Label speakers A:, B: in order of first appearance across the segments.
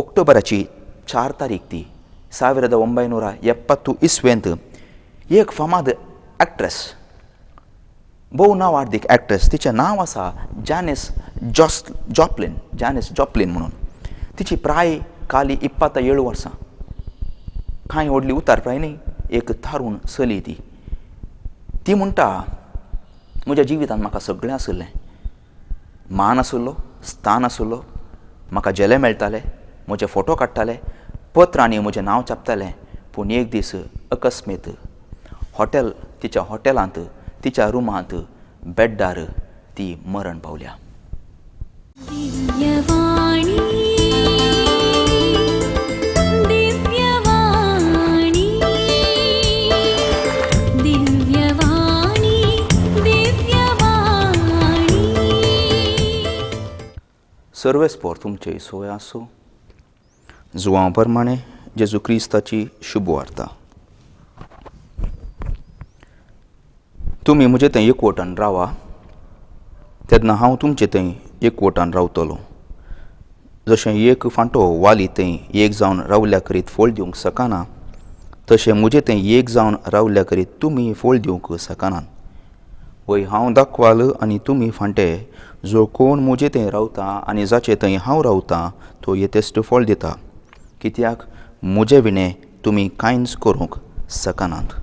A: ऑक्टोबराची 4 तारीख ती 1970 इस्वेंत एक फामाद एक्ट्रेस, भोव नांवार्दीक एक्ट्रेस, तिचें नांव आसा जॅनिस जॉपलिन, जॅनिस जॉपलिन म्हणून. तिची प्राय काली 27 वर्सां, कांय व्हडली उतार प्राय न्ही, एक थारून चली ती. ती म्हणटा, म्हज्या जिवितांत म्हाका सगळें आशिल्लें, मान आशिल्लो, स्थान आशिल्लो, म्हाका झेले मेळटाले, म्हजे फोटो काडटाले, पत्रांनी म्हजें नांव छापतालें. पूण एक दीस अकस्मीत हॉटेल, तिच्या हॉटेलांत, तिच्या रुमांत बेड्डार ती मरण पावल्या.
B: दिव्यवाणी, दिव्यवाणी, दिव्यवाणी, दिव्यवाणी.
A: सर्वेस्पोर तुमचे सोय आसूं. जुवां प्रमाणे जेजू क्रिस्ताची शुभवार्ता. तुमी म्हजे थंय एकवटान रावा, तेन्ना हांव तुमचे थंय एकवटान रावतलो. जशें एक फांटो वाली थंय एक जावन रावल्या करीत फळ दिवंक शकना, तशें म्हजे थंय एक जावन रावल्या करीत तुमी फळ दिवंक शकनात. वय हांव दाखवाल आनी तुमी फांटे, जो कोण म्हजे थंय रावता आनी जाचे थंय हांव रावता तो येतेस्ट फळ दिता, कित्याक म्हजे विणें तुमी कांयच करूंक शकनात.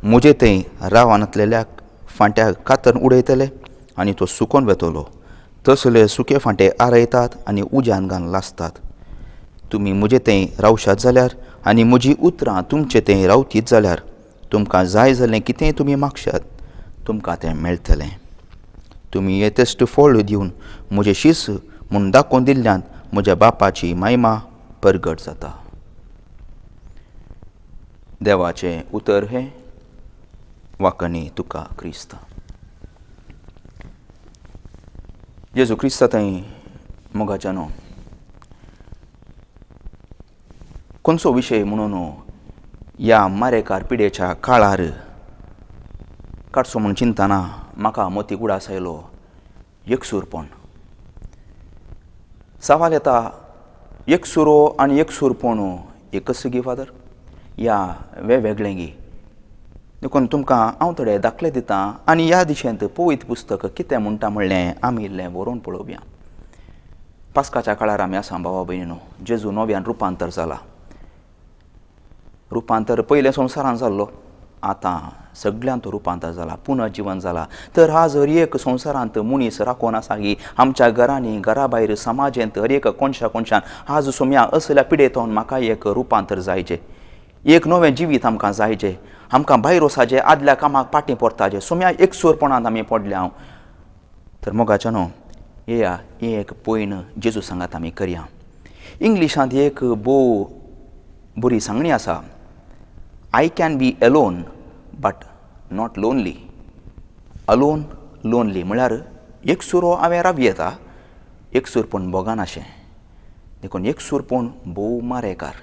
A: म्हजे थंय रावनातलेल्या फांट्याक कातरून उडयतले आनी तो सुकोन वेतलो. तसले सुके फांटे आरयतात आनी उज्यान घालून लासतात. तुमी म्हजे थंय रावशात जाल्यार आनी म्हजी उतरां तुमचे थंय रावतीत जाल्यार तुमकां जाय जाल्लें कितेंय तुमी मागशात, तुमकां तें मेळटलें. तुमी येतेस्ट फळ दिवन म्हजें शीस म्हूण दाखोवन दिल्ल्यान म्हज्या बापाची महिमा परगट जाता. देवाचें उतर हें. वाकणी तुका क्रिस्ता. जेजू क्रिस्ता थंय मोगाच्या न्हू खंयचो विशय म्हणून ह्या मारेकार पिडेच्या काळार काडचो म्हूण चिंतना म्हाका मोती उडास आयलो एकसूरपण. सवाल येता, एकसुरो आनी एकसूरपण एकच गी फादर या वेगवेगळें गी? देखून तुमकां हांव थोडे दाखले दितां आनी ह्या दिशेंत पवित्र पुस्तक कितें म्हणटा म्हणलें आमी इल्लें बरोवन पळोवया. पास्काच्या काळार आमी आसा भावा भयणीनो. जेजू नव्यान रुपांतर जाला. रुपांतर पयलें संवसारान जाल्लो, आतां सगळ्यांत रुपांतर जाला, पुनर्जिवन जाला. तर आज हर एक संवसारांत मनीस राखून आसा की आमच्या घरांनी, घरा भायर, समाजेंत हर एक कोनशा कोनशान आज सोम्या असल्या पिडेतून म्हाका एक रुपांतर जायचें, एक नवें जिवीत आमकां जायचें. आमकां भायर वचाचें, आदल्या कामाक फाटीं परताचें. सोम्या एकसूरपणांत आमी पडल्या हांव. तर मोगाच्या न्हू येया एक पयण जेजू सांगात आमी करया. इंग्लिशांत एक भोव बरी सांगणी आसा, I can be alone but not lonely. Alone lonely म्हळ्यार एकसुरो हांवें राव येता, एकसूरपण भोगनाशें. देखून एकसूरपण भोव मारेकार,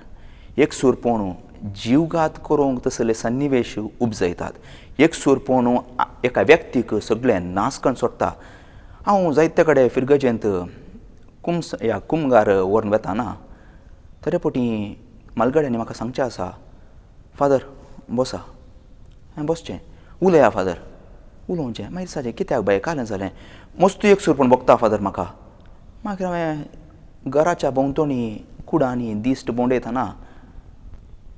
A: एकसूरपण जीवघात करूंक तसले सन्निवेश उपजयतात. एकसूरपण एका व्यक्तीक सगळें नाश करून सोडटा. हांव जायते कडेन फिरगजेंत कुम्स ह्या कुमगार व्हरून वेताना तरे पटी म्हालगड्यांनी म्हाका सांगचें आसा, फादर बसा. हांवें बसचें, उलया फादर, उलोवचें. मागीर साजें कित्याक बाये कालें जालें, मस्त एकसूरपण भोगता फादर म्हाका. मागीर हांवें घराच्या भोंवतणी कुडांनी दिश्ट भोंवडयतना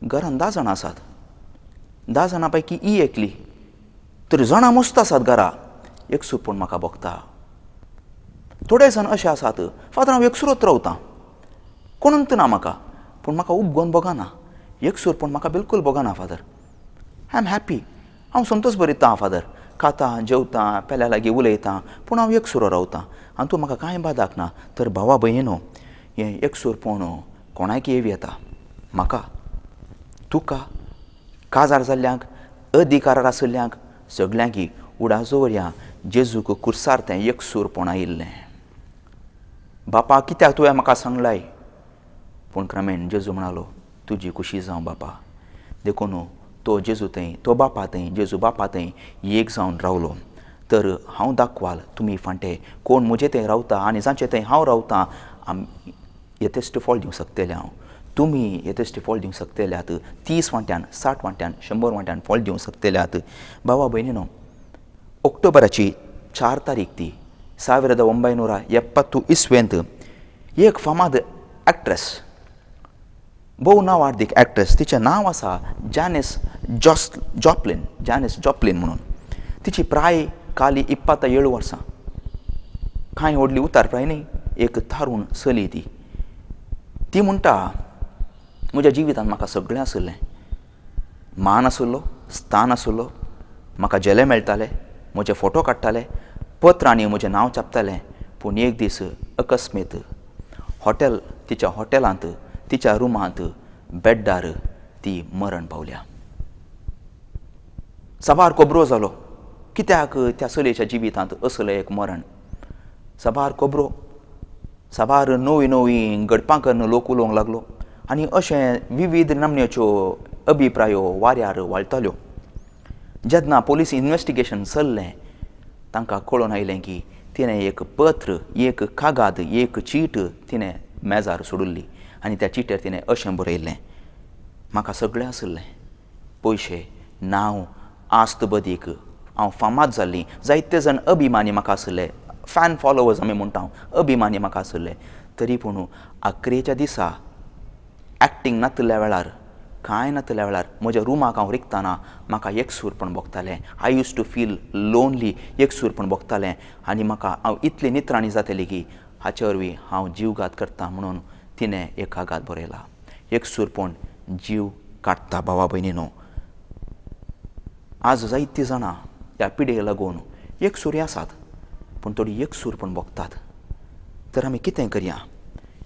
A: घरान 10 जाणां आसात, 10 जाणां पैकी ही एकली, तर जाणां मस्त आसात घरा, एकसूरपण म्हाका भोगता. थोडे जाण अशे आसात, फादर हांव एकसुरोच रावतां, कोणूच ना म्हाका, पूण म्हाका उपगोन भोगना, एकसूरपण म्हाका बिलकूल भोगना फादर. I am happy, हांव संतोश बरयतां फादर, खाता जेवतां, पेल्या लागीं उलयतां, पूण हांव एकसुरो रावतां आनी तूं म्हाका कांय बादाक ना. तर भावा भयणीनो, हें एकसूरपण कोणाक येवं येता, म्हाका, तुका, काजार जाल्ल्यांक, अधिकारार आशिल्ल्यांक, सगल्यांक उडास दवरया जेजूक कुर्सार तें एकसूरपण आयिल्लें. बापा कित्याक तुवें म्हाका सांगलाय? पूण क्रमेण जेजू म्हणालो, तुजी खुशी जावं बापा. देखून तो जेजू थंय, तो बापा थंय, जेजू बापा थंय एक जावन रावलो. तर हांव दाखवाल, तुमी फांटे, कोण म्हजे थंय रावता आनी जांचे थंय हांव रावतां, आमी यथेश्ट फळ दिवंक शकतलें हांव, तुमी यथेश्ट फळ दिवंक शकतल्यात, 30 वांट्यान, 60 वांट्यान, 100 वांट्यान फळ दिवंक शकतल्यात. भावा भयणीनो, ऑक्टोबराची 4 तारीख ती 1970 इस्वेंत एक फामाद एक्ट्रेस, भोव नांवार्दीक एक्ट्रेस, तिचें नांव आसा जॅनिस जॉपलिन, जॅनिस जॉपलिन म्हणून. तिची प्राय काली 27 वर्सां, कांय व्हडली उतार प्राय न्ही, एक तारूण चली ती. ती म्हणटा, म्हज्या जिवितांत म्हाका सगळें आशिल्लें, मान आशिल्लो, स्थान आशिल्लो, म्हाका झेले मेळटाले, म्हजे फोटो काडटाले, पत्रांनी म्हजें नांव छापतालें. पूण एक दीस अकस्मीत हॉटेल, तिच्या हॉटेलांत, तिच्या रुमांत बेड्डार ती मरण पावल्या. साबार खबरो जालो, कित्याक त्या चलयेच्या जिवितांत असलें एक मरण. साबार खबरो, साबार नवी नवी घडपां करून लोक उलोवंक लागलो आनी अशें विविध नमन्याच्यो अभिप्रायो वाऱ्यार वाळटाल्यो. जेन्ना पोलीस इन्वेस्टिगेशन चल्लें, तांकां कळोन आयलें की तिणें एक पत्र, एक कागाद, एक चीट तिणें मेजार सोडिल्ली आनी त्या चिटेर तिणें अशें बरयल्लें, म्हाका सगळें आशिल्लें, पयशे, नांव, आस्त बदीक, हांव फामाद जाल्ली, जायते जाण अभिमानी म्हाका आशिल्ले, फॅन फॉलोवर्स आमी म्हणटा, अभिमानी म्हाका आशिल्ले, तरी पूण आखरेच्या दिसा एक्टींग नातिल्ल्या वेळार, कांय नातिल्ल्या वेळार म्हज्या रुमाक हांव रिगतना म्हाका एकसूरपण भोगतालें. I used to feel lonely, एकसूरपण भोगतालें आनी म्हाका हांव इतली नित्राणी जातली की हाचे वरवीं हांव जीवघात करता म्हणून तिणें एक कागाद बरयला. एकसूरपण जीव काडटा. भावा भयणीनो, आज जायतीं जाणां ह्या पिडेक लागून एकसुरी आसात, पूण थोडी एकसूरपण भोगतात. तर आमी कितें करया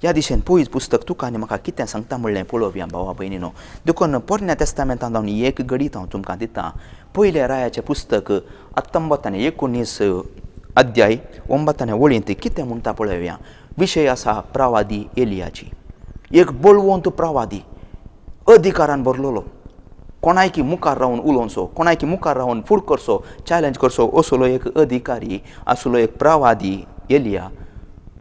A: ह्या दिशेन? पयस पुस्तक तुका आनी म्हाका कितें सांगता म्हणलें पळोवया भावा भयणीनो. देखून पोरण्या तेस्तामेंतांत हांव एक घडीत हांव तुमकां दितां. पयल्या रायाचें पुस्तक 19 आनी 19 अध्याय 9 आनी वळींत कितें म्हणटा पळोवया. विशय आसा प्रवादी एलियाची, एक बळवंत प्रवादी, अधिकारान भरलेलो, कोणायकी मुखार रावन उलोवचो, कोणायकी मुखार रावन फूड करचो, चॅलेंज करचो असलो एक अधिकारी आसलो एक प्रवादी एलिया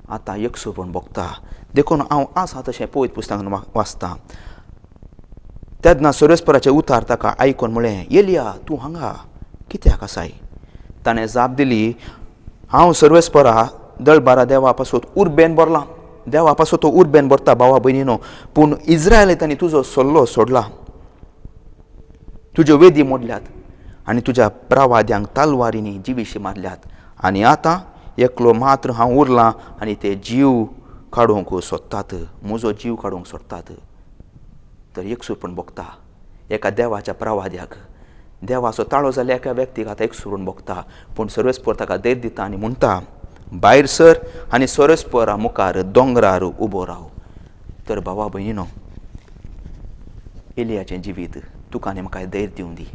A: आतां एकसूरपण भोगता. देखून हांव आसा तशें पवित्र पुस्तकान वाचतां. तेन्ना सर्वेस्पराचें उतार ताका आयकून म्हळें, एलिया तूं हांगा कित्याक आसाय? ताणें जाप दिली, हांव सर्वेस्परा दळबारा देवा पासत उर्बेन भरलां. देवा पासत तो उर्बेन भरता भावा भयणीनो, पूण इज्रायलांनी तुजो सल्लो सोडला, तुज्यो वेदी मोडल्यात आनी तुज्या प्रवाद्यांक तलवारींनी जिविशी मारल्यात, आनी आतां एकलो मात्र हांव उरलां आनी ते जीव काडूंक सोदतात, म्हजो जीव काडूंक सोदतात. तर एकसूरपण भोगता एका देवाच्या प्रवाद्याक, देवाचो ताळो जाल्ल्या एका व्यक्तीक आतां एकसूरपण भोगता. पूण सर्वेस्पर ताका धैर्य दिता आनी म्हणटा, भायर सर आनी सर्वेस्परा मुखार दोंगरार उबो राव. तर भावा भयणीनो, एलियाचें जिवीत तुका आनी म्हाका धैर्य दिवं दी.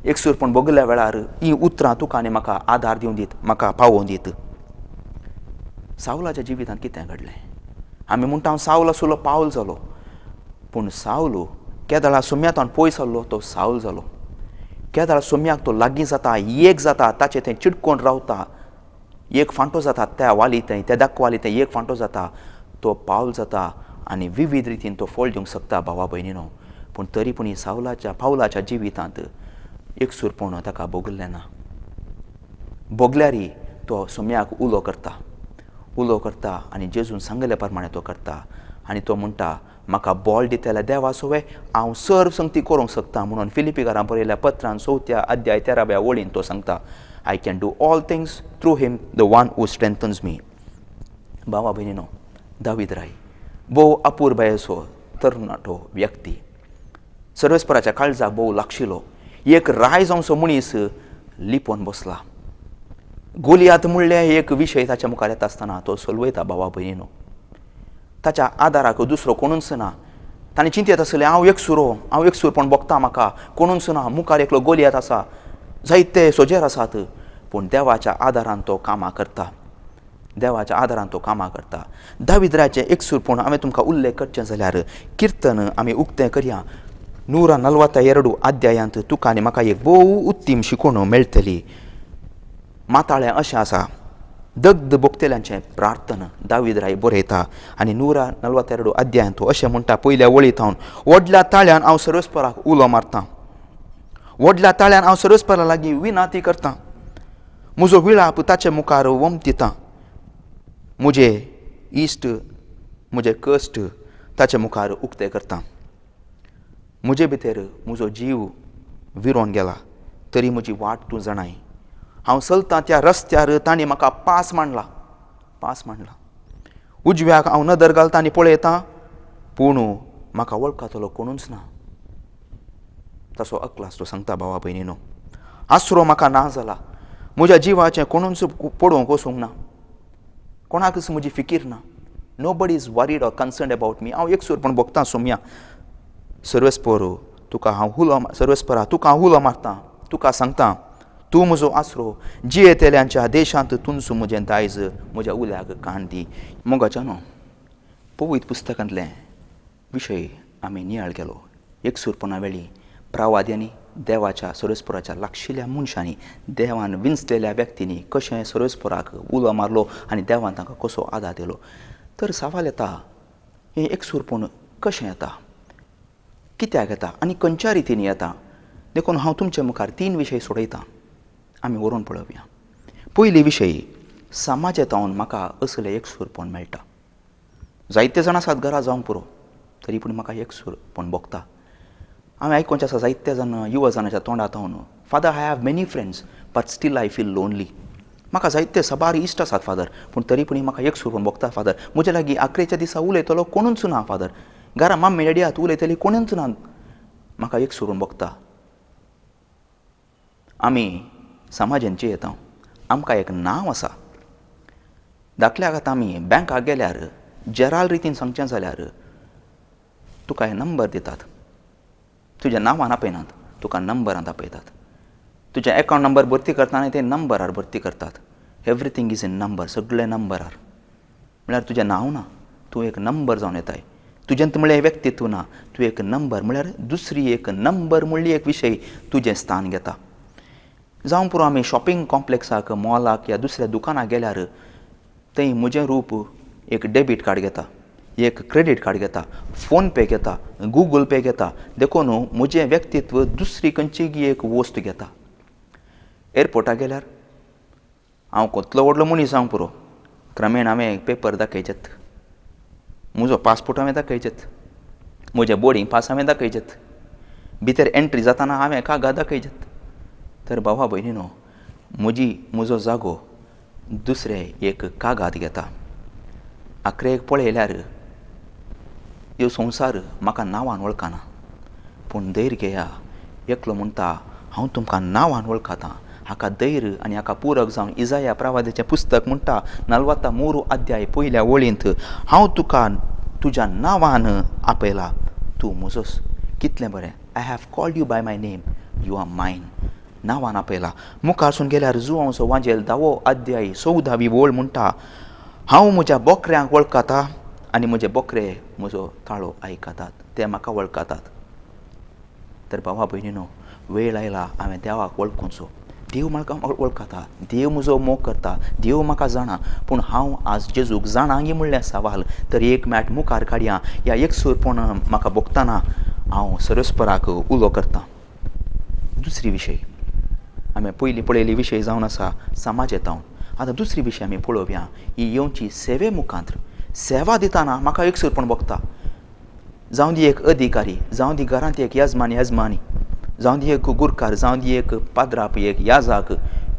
A: एकसूरपण भोगल्या वेळार ही उतरां तुका आनी म्हाका आदार दिवं दीत, म्हाका पावोवन दीत. सावलाच्या जिवितांत कितें घडलें? आमी म्हणटा सावल आसलो पावल जालो, पूण सावल केदळा सोम्यातान पयस आसलो तो सावल जालो. केदळा सोम्याक तो लागीं जाता, एक जाता, ताचें थंय चिटकोन रावता, एक फांटो जाता, त्या वाली थंय, त्या दाखवाली थंय एक फांटो जाता, तो पावल जाता आनी विविध रितीन तो फळ दिवंक शकता भावा भयणीनो. पूण तरी पूण सावलाच्या पावलाच्या जिवितांत एकसूरपण ताका भोगलें ना. भोगल्यारी तो सोम्याक उलो करता, उलो करता आनी जेजून सांगले प्रमाणे तो करता आनी तो म्हणटा, म्हाका बॉल दितल्या देवा सोवे हांव सर्व संगती करूंक शकता म्हणून फिलिपीकारां बरयल्या पत्रान 4थ्या अध्याय 13व्या वळीन तो सांगता, I can do all things through him the one who strengthens me. भावा भयणीनो, दावीद राय भोव अपुरबायेचो तरणाटो व्यक्ती, सर्वेस्पराच्या काळजाक भोव लागशिलो, एक राय जावचो मनीस लिपोवन बसला. गोलियात म्हणलें एक विशय ताच्या मुखार येता आसतना तो सोलवयता. भावा भयणीनो, ताच्या आदाराक दुसरो कोणूच ना. ताणें चिंतयत आसलें, हांव एकसुरो, हांव एकसूरपण भोगता, म्हाका कोणूच ना, मुखार एकलो गोलियात आसा, जायते सोजेर आसात. पूण देवाच्या आदारान तो कामां करता, देवाच्या आदारान तो कामां करता. दावीद रायाचें एकसूरपण हांवें तुमकां उल्लेख करचें जाल्यार किर्तन आमी उक्तें करया. 142 अध्यायांत तुका आनी म्हाका एक भोव उत्तीम शिकवण मेळटली. माताळें अशें आसा, दग्ध भोगतेल्यांचें प्रार्थना दावीद राय बरयता आनी 142 अध्यायांत अशें म्हणटा पयल्या वळी थावन, व्हडल्या ताळ्यान हांव सर्वेस्पराक उलो मारतां, व्हडल्या ताळ्यान हांव सर्वेस्परा लागीं विनाती करतां, म्हजो विळाप ताचे मुखार वमतितां, म्हजे इश्ट म्हजे कश्ट ताचे मुखार उक्ते करतां. म्हजे भितर म्हजो जीव विरोन गेला तरी म्हजी वाट तूं जाणाय. हांव चलतां त्या रस्त्यार तांणी म्हाका पास मांडला, पास मांडला. उजव्याक हांव नदर घालता आनी पळयतां पूण म्हाका वळखतलो कोणूच ना. तसो अकलास तो सांगता, भावा भयणीनो, आसरो म्हाका ना जाला, म्हज्या जिवाचें कोणूच पळोवंक वचूंक ना, कोणाकच म्हजी फिकीर ना. Nobody is worried or concerned about me. हांव एकसूरपण भोगतां सोम्या. सर्वेस्पर तुका हांव उलो, सर्वेस्परा तुका हांव उलो मारतां, तुका सांगता तूं म्हजो आसरो, जियेतल्यांच्या देशांत तुंच म्हजें दायज, म्हज्या उल्याक कान दी. मोगाच्या न्हू पवित्र पुस्तकांतले विशय आमी नियाळ केलो. एकसूरपणा वेळी प्रवाद्यांनी देवाच्या सर्वेस्पराच्या लागशिल्ल्या मनशांनी देवान विंचलेल्या व्यक्तींनी कशें सर्वेस्पराक उलो मारलो आनी देवान तांकां कसो आदार दिलो. तर सवाल येता, हें एकसूरपण कशें येता, कित्याक येता आनी खंयच्या रितीन येता. देखून हांव तुमचे मुखार 3 विशय सोडयतां, आमी व्हरून पळोवया. पयली विशय, समाजांत म्हाका असलें एकसूरपण मेळटा. जायते जाण आसात घरा जावंक पुरो तरी पूण म्हाका एकसूरपण भोगता. हांवें आयकोनचें आसा जायते जाण युवा जाणाच्या तोंडांत हांव, Father I have many friends but still I feel lonely. म्हाका जायते साबार इश्ट आसात फादर, पूण तरी पूण म्हाका एकसूरपण भोगता फादर. म्हज्या लागीं आखरेच्या दिसा उलयतलो कोणूच ना फादर, घरा मम्मी डॅडी आहात उलयतली कोणूच ना, म्हाका एकसूरपण भोगता. आमी समाजान जियेता, आमकां एक नांव आसा. दाखल्याक आतां आमी बँकाक गेल्यार जेराल रितीन सांगचें जाल्यार तुका हे नंबर दितात, तुज्या नांवान आपयनात, तुका नंबरांत आपयतात. तुजें एकावंट नंबर भरती करतना ते नंबरार भरती करतात. एवरीथींग is in number, सगळे नंबरार. म्हळ्यार तुजें नांव ना, तूं एक नंबर जावन येताय. तुजें म्हळ्यार व्यक्तित्व ना, तूं एक नंबर, म्हळ्यार दुसरी एक नंबर म्हणली एक विशय तुजें स्थान घेता. जावं पुरो आमी शॉपिंग कॉम्प्लेक्साक, मॉलाक या दुसऱ्या दुकानाक गेल्यार थंय म्हजें रूप एक डेबीट कार्ड घेता, एक क्रेडीट कार्ड घेता, फोन पे घेता, गुगल पे घेता. देखून म्हजें व्यक्तित्व दुसरी खंयची एक वस्त घेता. एअरपोर्टाक गेल्यार हांव कसलो व्हडलो मनीस जावंक पुरो, क्रमेण हांवें पेपर दाखयचेत, म्हजो पासपोर्ट हांवें दाखयचेत, म्हजें बोर्डींग पास हांवें दाखयचेत, भितर एंट्री जाताना हांवें कागद दाखयचेत. तर भावा भयणीनो, म्हजी म्हजो जागो दुसरें एक कागाद घेता. आखरेक पळयल्यार ह्यो संवसार म्हाका नांवान वळखना, पूण धैर्य घेया, एकलो म्हणटा हांव तुमकां नांवान वळखता. हाका धैर्य आनी हाका पूरक जावन इजाया प्रवादाचें पुस्तक म्हणटा 43 अध्याय पयल्या वळींत, हांव तुका तुज्या नांवान आपयला, तूं म्हजोच. कितलें बरें. I have called you by my name, you are mine. नांवान आपयला. मुखारसून गेल्यार जुवांवचो वाजेल 10 अध्याय 14वी वळ म्हणटा, हांव म्हज्या बोकऱ्यांक वळखता आनी म्हजे बोकरे म्हजो ताळो आयकतात, ते म्हाका वळखतात. तर भावा भयणीनो, वेळ आयला हांवें देवाक वळखुचो. देव म्हाका वळखता, देव म्हजो मोग करता, देव म्हाका जाणा, पूण हांव आज जेजूक जाणा गी म्हणलें सवाल. तर एक मॅट मुखार काडया, ह्या एकसूरपण म्हाका भोगतना हांव सर्वेस्पराक उलो करतां. दुसरी विशय आमी पयलीं पळयली विशय जावन आसा समाज येता. आतां दुसरी विशय आमी पळोवया, ही येवची सेवे मुखांत. सेवा दितना म्हाका एकसूरपण भोगता. जावं दी एक अधिकारी, जावं दी घरांत एक यजमानी यजमानी, जावं दी एक गुरकार, जावं दी एक पाद्राप, एक याजाक,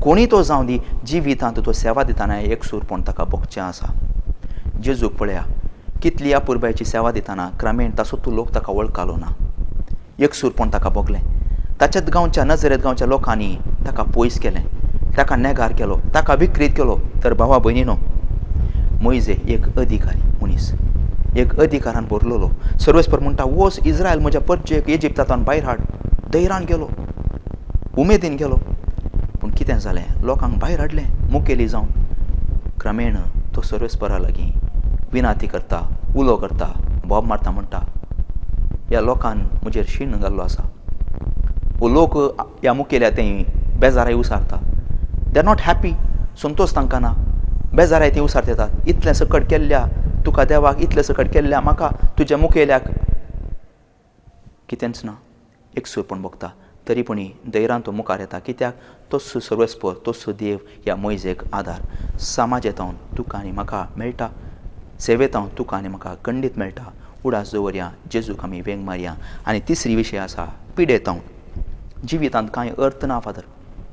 A: कोणी तो जावं दी, जिवितांत तो सेवा दितना एकसूरपण ताका भोगचें आसा. जेजूक पळया, कितली अपुरबायेची सेवा दितना क्रमेण ताचो तो लोक ताका वळखलो ना, एकसूरपण ताका भोगलें. ताच्याच गांवच्या नजरेत गांवच्या लोकांनी ताका पयस केलें, ताका नेगार केलो, ताका विक्रीत केलो. तर भावा भयणीनो, मोयजे एक अधिकारी मनीस, एक अधिकारान भरलेलो. सर्वेस्पर म्हणटा, वोस इज्रायल म्हज्या परचेक इजिप्तांतल्यान भायर हाड. धैर्यान गेलो, उमेदीन गेलो, पूण कितें जालें, लोकांक भायर हाडलें मुखेली जावन. क्रमेण तो सर्वेस्परा लागीं विनाती करता, उलो करता, बोब मारता, म्हणटा ह्या लोकान म्हजेर शीण घाल्लो आसा. वो लोक ह्या मुखेल्या थंय बेजाराय उसारता, they are not happy, Santosh तांकां ना. बेजाराय ती उसार येतात. इतलें सकट केल्ल्या तुका देवाक, इतलें सकट केल्ल्या म्हाका तुज्या मुखेल्याक कितेंच ना, एकसूरपण भोगता. तरी पूण दैरान तो मुखार येता. कित्याक? तोच सर्वेस्पर, तोच देव ह्या मोयजेक आदार. समाजेतावन तुका आनी म्हाका मेळटा, सेवेतावन तुका आनी म्हाका खंडीत मेळटा. उडास दवरया, जेजूक आमी वेंग मारया. आनी तिसरी विशय आसा पिडेतावन. जिवितांत कांय अर्थ ना फादर,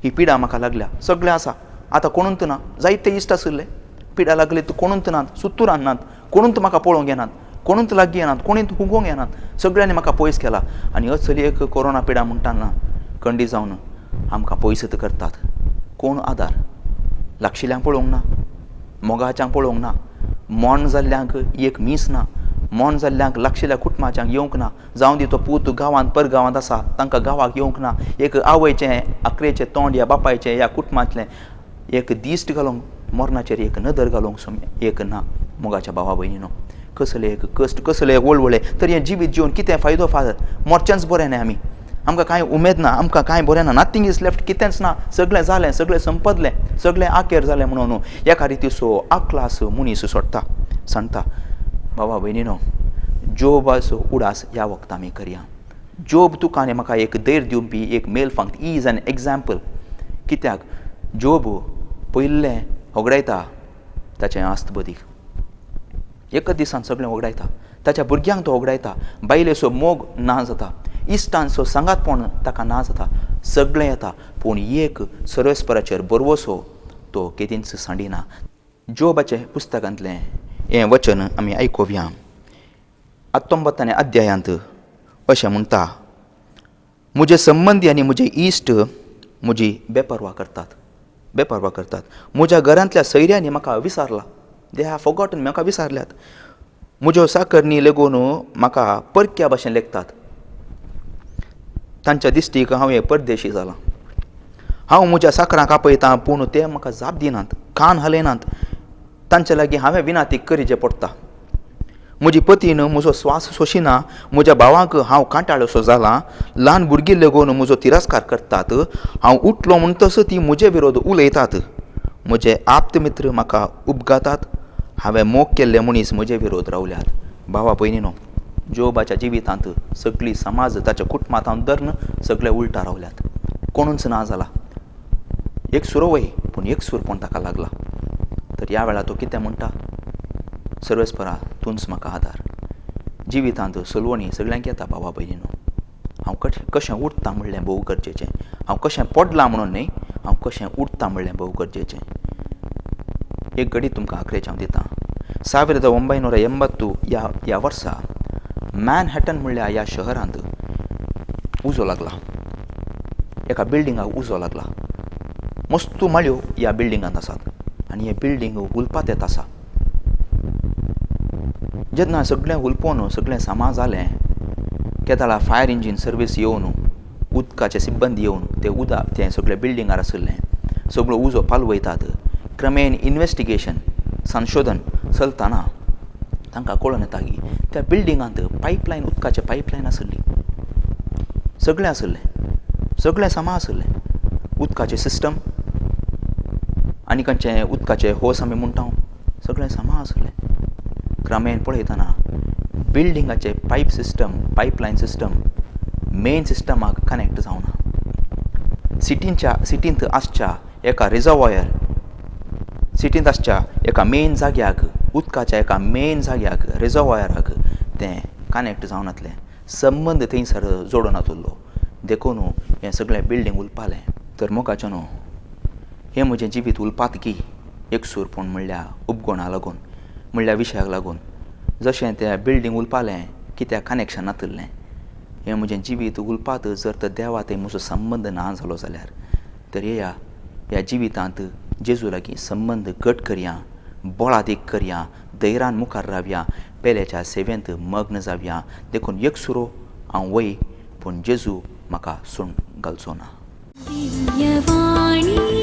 A: ही पिडा म्हाका लागल्या, सगळें आसा, आतां कोणूच ना, जायते इश्ट आशिल्ले, पिडा लागली तर कोणूच नात, सुत्तुरान नात, कोणूच म्हाका पळोवंक येनात, कोणूच लागीं येनात, कोणूच हुगोवंक येनात, सगळ्यांनी म्हाका पयस केला. आनी असली एक कोरोना पिडा म्हणटा ना, खंडी जावन आमकां पयस करतात. कोण आदार लागशिल्ल्यांक पळोवंक ना, मोगाच्यांक पळोवंक ना, मोन जाल्ल्यांक एक मीस ना, मोन जाल्ल्यांक लागशिल्ल्या कुटुंबाच्यांक येवंक ना. जावं दी तो पूत गांवांत परगांवांत आसा, तांकां गांवाक येवंक ना. एक आवयचें आकरेचें तोंड ह्या बापायचें ह्या कुटुंबांतलें एक दिश्ट घालूंक, मरणाचेर एक नदर घालूंक एक ना. मोगाच्या भावा भयणीनो, कसले एक कश्ट, कसले एक वळवळे, तर हें जिवीत जिवन कितें फायदो फादर? मरचेंच बरें न्हय आमी, आमकां कांय उमेद ना, आमकां कांय बरें ना, नथींग is left, कितेंच ना, सगळें जालें, सगळें संपदलें, सगळें आखेर जालें म्हणून एका रितीचो आकलास मनीस सोडटा सांगता. बाबा भयणीनो, जोबाचो उडास ह्या वखदां आमी करया. जोब तुका आनी म्हाका एक धैर्य दिवपी एक मेल फांक, is an example. कित्याक जोब पयलें होगडायता ताचें आस्त बदीक, एकच दिसान सगळें होगडायता, ताच्या भुरग्यांक तो होगडायता, बायलेचो मोग ना जाता, इश्टांचो सांगातपण ताका ना जाता, सगळें येता, पूण एक सर्वेस्पराचेर बरवसो तो केदींच सांडिना. जोबाचे पुस्तकांतलें हें वचन आमी आयकुया. 19 अध्यायांत अशें म्हणटा, म्हजे संबंदी आनी म्हजे इश्ट म्हजी बेपर्वा करतात, बेपर्वा करतात. म्हज्या घरांतल्या सैऱ्यांनी म्हाका विसारला, they have forgotten, म्हाका विसारल्यात. म्हज्यो साकरणी लेगून म्हाका परक्या भाशेन लेखतात, तांच्या दिश्टीक हांव हे परदेशी जालां. हांव म्हज्या साकरांक आपयतां पूण ते म्हाका जाप दिनात, कान हालयनात, तांचे लागीं हांवें विनाती करीचें पडटा. म्हजी पतीन म्हजो स्वास सोशिना, म्हज्या भावांक हांव कांटाळोसो जालां, ल्हान भुरगीं लेगून म्हजो तिरस्कार करतात. हांव उठलो म्हणटस ती म्हजे विरोध उलयतात, म्हजे आप्त मित्र म्हाका उपघातात, हांवें मोग केल्ले मनीस म्हजे विरोध रावल्यात. भावा भयणीनो, जोबाच्या जिवितांत सगळी समाज ताच्या कुटुंबांत धरून सगळे उल्टा रावल्यात, कोणूच ना जाला. एक सुरवय पूण एक सूरपण ताका लागला. तर ह्या वेळार तो कितें म्हणटा, सर्वेस्परा तूंच म्हाका आदार. जिवितांत सलवणी सगळ्यांक येता भावा भयणीनो. हांव कशें उठता म्हणलें भोव गरजेचें, हांव कशें पडलां म्हणून न्हय, हांव कशें उठता म्हणलें भोव गरजेचें. एक घडी तुमकां आखरेचें हांव दितां. 1980 ह्या वर्सा मॅनहॅटन म्हणल्या ह्या शहरांत उजो लागला, एका बिल्डिंगाक उजो लागला. मस्तू माळ्यो ह्या बिल्डिंगांत आसात आनी हें बिल्डींग हुलपात येत आसा. जेन्ना सगळें हुलपोवन सगळें सामान जालें, केदाळा फायर इंजीन सर्वीस येवन उदकाचे सिब्बंदी येवन ते उदक तें सगळें बिल्डिंगार आशिल्लें सगळो उजो पालवयतात. क्रमेण इन्वेस्टिगेशन संशोधन चलतना तांकां कळोन येता की त्या बिल्डिंगांत पायपलायन, उदकाचें पायपलायन आशिल्ली, सगळें आशिल्लें, सगळें सामान आशिल्लें, उदकाचें सिस्टम आनी खंयचें उदकाचें होस आमी म्हणटा सगळें सामान आशिल्लें. क्रमेण पळयतना बिल्डिंगाचें pipe system, pipeline system main सिस्टमाक कनेक्ट जावना. सिटींत आसच्या एका रिजर्वॉयर, सिटींत आसच्या एका मेन जाग्याक, उदकाच्या एका मेन जाग्याक, रिजर्वॉयराक तें कनेक्ट जावनातलें, संबंद थंयसर जोडून नातुल्लो. देखून हें सगळें बिल्डींग उलपालें. तर मोगाचें न्हू, हें म्हजें जिवीत उलपात की एकसूरपण म्हणल्या उपगुणा लागून, म्हणल्या विशयाक लागून, जशें तें बिल्डींग उलपालें कित्याक कनेक्शन नातिल्लें, हें म्हजें जिवीत उलपात जर तर देवा थंय म्हजो संबंद ना जालो जाल्यार, तर येया ह्या जिवितांत जेजू लागीं संबंद घट करया, बळादीक करया, धैर्यान मुखार रावया, पेल्याच्या सेवेंत मग्न जावया. देखून एकसुरो हांव वय पूण जेजू म्हाका सोडून घालचो ना.
B: दिव्यवाणी.